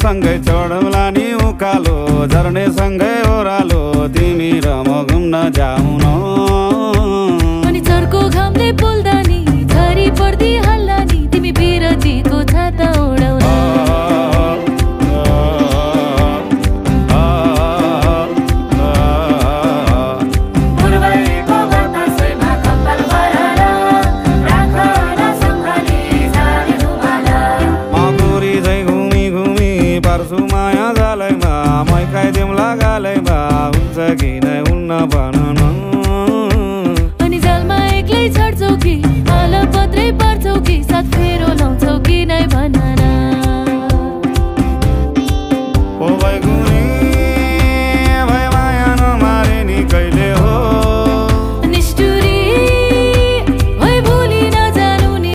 सँगै चढौला नि उकालो झर्ने सँगै ओह्रालो तिमी र म घुम्न जाउँ न अनि चर्को घामले पोल्दा नि झरी पर्दी